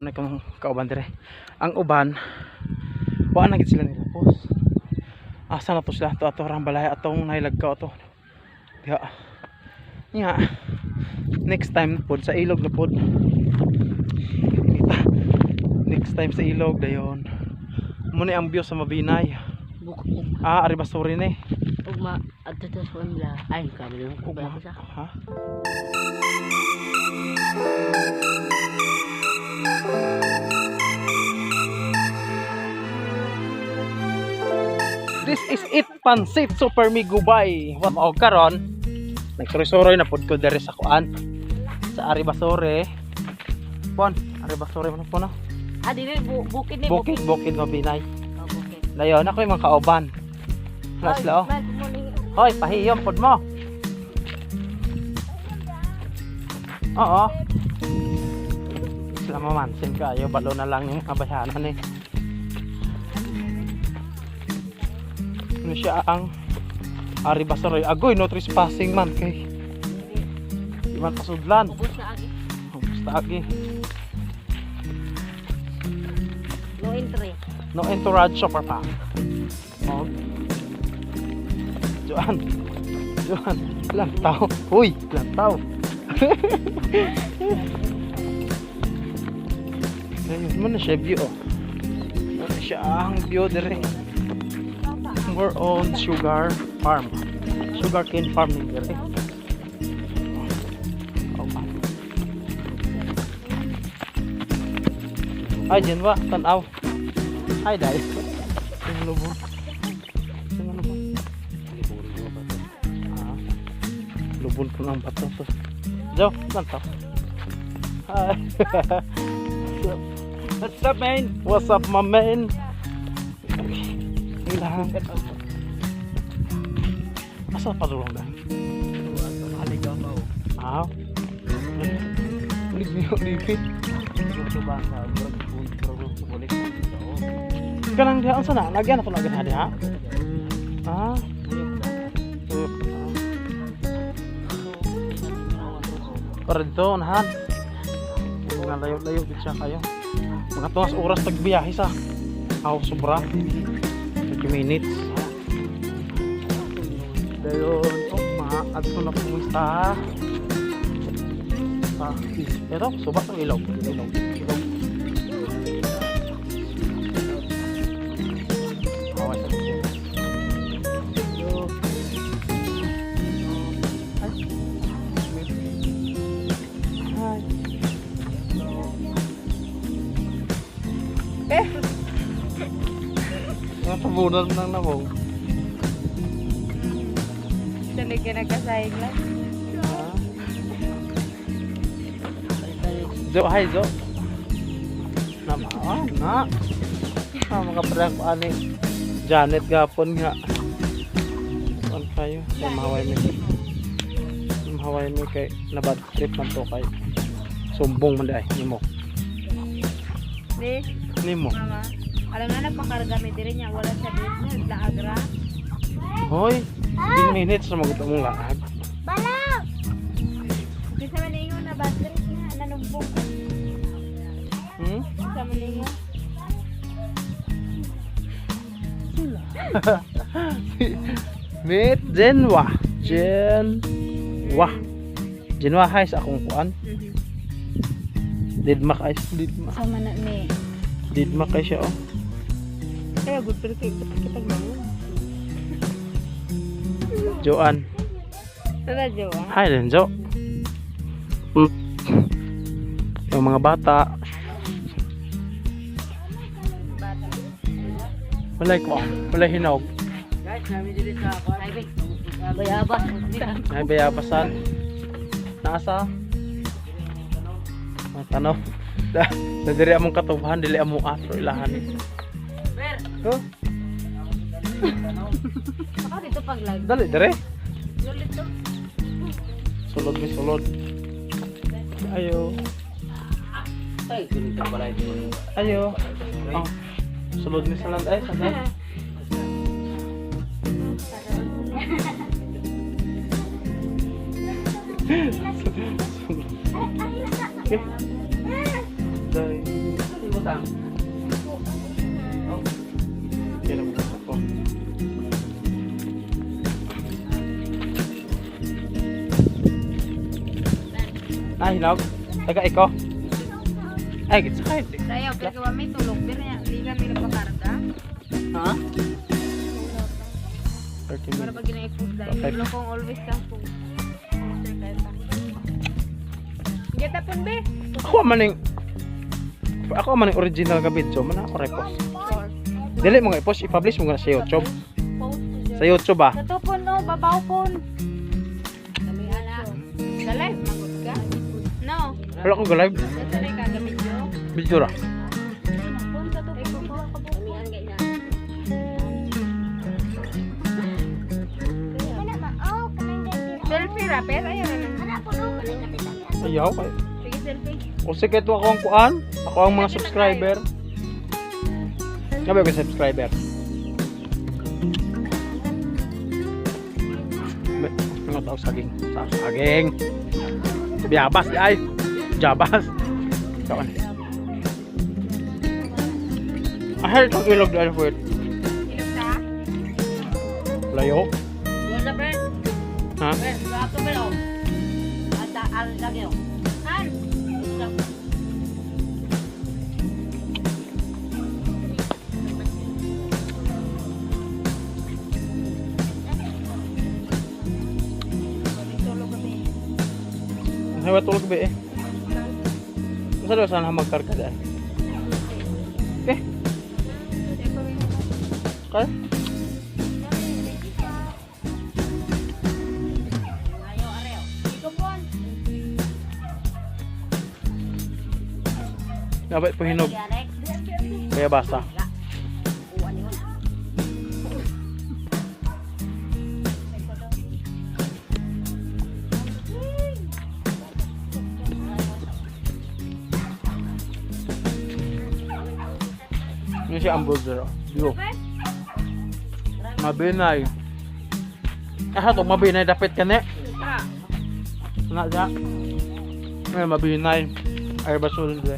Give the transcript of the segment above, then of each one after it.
Na kang kauban dire. Ang uban wa na gid sila nilapos. Asa na to sila to ato rang balay atong nailagkaw to. Diha. Nga next time pod sa ilog na pod. Inita. Next time sa ilog dayon. Muna ang view sa Mabinay. Bukid. Ah, ari basuri ni. Ugma adto ta sa unla. Ay, kami lang ko Ugma. ba sa. Ha? This is it, Pansit Super Migubay. Wa mao karon. Nagsuroy-suroy na pud ko diri sa kuan. Sa Aribasore. Pon, Aribasore man po no. Ah, dili bukid ni. Bukid, bukid Mabinay. Oh, bukid. Dayon ako yung mga kauban. Wala sila oh. Hoy, pahiyom pod mo. Oo. Sila mamansin kayo, balo na lang yung kabayanan eh. Ano siya ang Ari Basaroy. Agoy, no trespassing man kay. Di man pasudlan. Ubos na agi. Basta agi. No entry. No entourage shopper pa. Oh. Joan. Joan. Lantaw. Uy, lantaw. Ayun mo na siya view oh. Mo na siya ang view dire. More on sugar farm. Sugar cane farming dire. Oh, ah. Ay, dyan ba? Tanaw. Hi, Dai. Yung lubon. Yung lubon. Ah. Lubon ko ng bato. To. Jo, lantaw. Hi. What's up, man? What's up, my man? Ilang. Asa pa dulong dahil? Haligaw pa oh. Ah. Ulit niyo, ulit. Kanang diha unsa na? Nagyan na to nagyan diha. Ah. Tuyok. Para dito unahan. Mga layo-layo gid siya kayo. Mga tuwas oras tagbiyahe sa. Aw sobra. 30 minutes. Dayon, oh, ma, adto na po sa ito, suba ng ilog, ilog, ilog. Awas sa bukid. Ay. Hi. Eh. Mga tabunan lang na mo. Sanay ka nagkasayang lang. Ah. Jo, hi Jo. Na ma, na. Ah, mga parang ko ani. Janet gapon nga. Kuan kayo, kay mahaway mi. Mahaway mi kay na bad trip man to kay sumbong man di nimo. Di, Nimo. mama. Alam na nagpakarga mi diri niya. Wala sa business. Laagra. Hoy, 15 minutes na magutom mong laag. Bisa man ingon na bad trip nga. Nanumbong ko. Bisa man ingon. Meet Jenwa. Jenwa. Jenwa hi sa akong kuan. Didma kay didma. Sama na ni. Didma kay siya oh. Kaya good pero kay kita gawin. Joan. Tara, Jo. Ah. Hi Lenzo. Yung mga bata. Walay ko. Walay hinog. Guys, namin dito sa Ay, bayabas. Ay bayabasan. Nasa? Ang tanaw. Da, da diri among katubahan dili amo afro ilahan. Huh? Baka dito pag live. Dali dire. Lulit to. Sulod mi sulod. Ayo. Ay, ganito pala ito. Ayo. Oh. Sulod mi sa land ay sa land. Okay. Dai. Utang. Kaya mo ako. Ah, hinog. Taga iko. Ay, gitsa kayo. Sayaw, pero gawa may tulog. Pero niya, di kami nagpakarga. Ha? 30 Para minutes. pag gina-food dahil. Okay. Wala kong always kang food. Mr. Kaya. Geta pon be. Ako man ning original nga video man ako repost. Dili mo nga i-post, i-publish mo nga sa YouTube. Post. Sa YouTube ah. Sa tupon no, babaw pon. Kami ana. Sa live, magod ka? No. Wala ko live Sa na ka video. video ra. Pon sa tupon ko. Kami ang gay na. Selfie ra, pero ayaw na lang. Ayaw kay. Sige, selfie. O sige ito ako ang kuan, ako ang mga subscriber. Ngabi ko subscriber. Mga tao saging. Sa saging. Biyabas di ay. Jabas. Kawan. Ahir itong ilog dahil wait. Ilog ta? Layo. Wala pre. Ha? Pre, ato pre oh. Ata al lagi oh. An? Tulog kami. Ay, tulog ba eh. Masa daw sana magkarga dahil? Okay. Kaya? Ayo areo. Ikaw pon. Dapat po hinog. Alex. Kaya basa. Uwan yun. Yun siya ang burger. Oh. Yo. Mabinay. Asa to mabinay dapat kani? Ah. Na siya. Ay, mabinay. Ay basul de.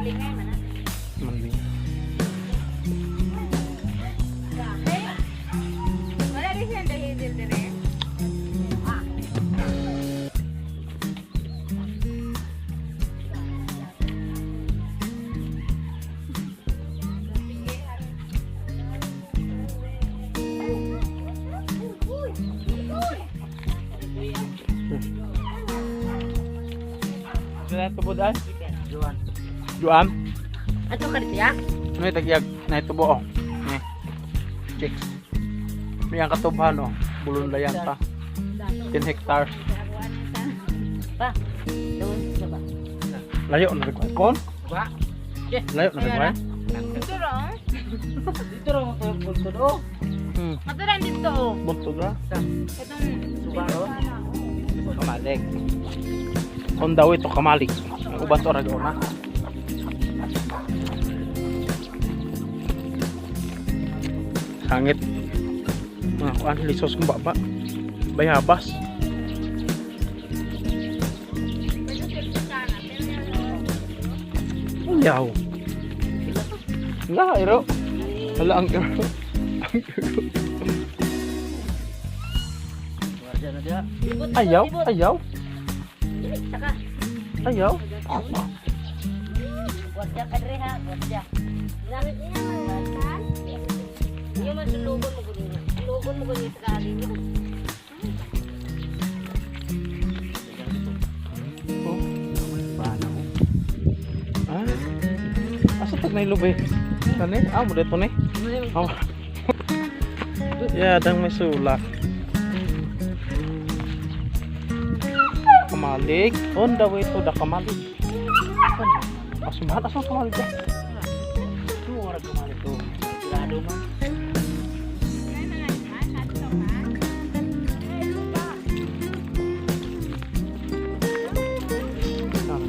Lingay man ah. Mabinay. Wala rin siya dahil dire. Sila tubo dai? Juan. Juam. Ato ka dito ya. May tagyag na tubo oh. Ni. Chicks. May ang katubhan oh. Bulon layan ta. 10 hectares. Pa. Doon sa ba. Layo na rin kon. Ba? Layo na rin. Dito ra. Oh. Dito ra mo buntod oh. Maturan dito oh. Buntod ra. Itong Suba oh. Kamalig. On daw ito kamalig. Ang uban to ra na. Sangit. Mga kuan lisos kong baba. Bayabas. Pwede selfie sana, pero Ayaw. Wala, iro. Wala ang iro. Ang iro. Guardia na dia. Libot, libot, Ayaw, libot. ayaw, Saka. ayaw. Guardia ka dre ha, guardia. Gamit niya man. Iyo man sulugon mo gud niya. Sulugon mo gud niya sa kaali niyo. Oh. Paano? Ah. Asa tag na ilob eh? Kani? Ah, mo dito ni. Oh. Yeah, dang may sulak. Kamalig. On the way to the kamalig. Asumahan, asa kamalig ka? Ito ora kumali to. Sigurado man. May mga iman, ato ka. Ay, lupa. Ah.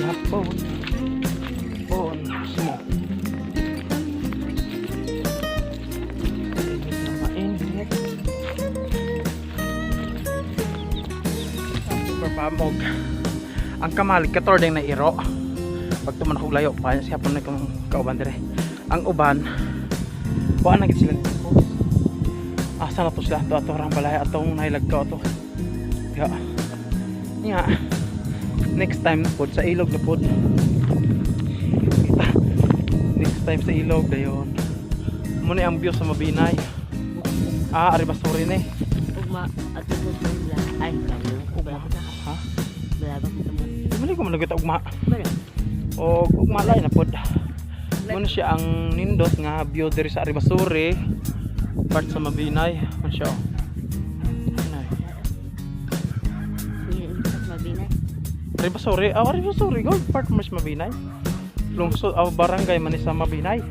Yapon. Bon, mo. Init na mainit. Super pamog. Ang kamalig kator din na iro. Pag Adto man ako layo pa siya pun kong kauban dire. Ang uban, wa na gid sila nilapos. Asa na to sila ato ato rang balay atong nahilagkaw ato. Ya. Nga next time na pod sa ilog na pod. Kita. Next time sa ilog dayon. Muna ang view sa Mabinay. Ah, Arribasuri ni. Ugma at sa sila. Ay, Ugma. Ha? Balabak ito mo. Bali ko man nagita ugma. Bala. O ugma lay na pod. Muna siya ang nindot nga view diri sa Arribasuri. Part sa Mabinay. Muna siya oh. Mabinay. Hindi sa Mabinay. Arribasuri. Ah, Arribasuri. Gold part mo sa Mabinay. Lungsod, ah, barangay man ni sa Mabinay.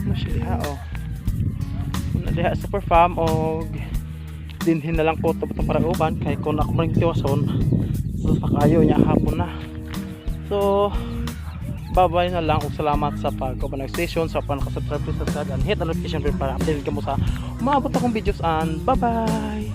Muna siya diha oh. Muna diha super farm og dinhin na lang ko ito para uban kay kung ako maring tiwason sa sakayo niya hapon na. So bye-bye na lang ug salamat sa pag-open ng station, sa pag-subscribe, please subscribe and hit the notification bell para updated ka mo sa umaabot akong videos and bye-bye.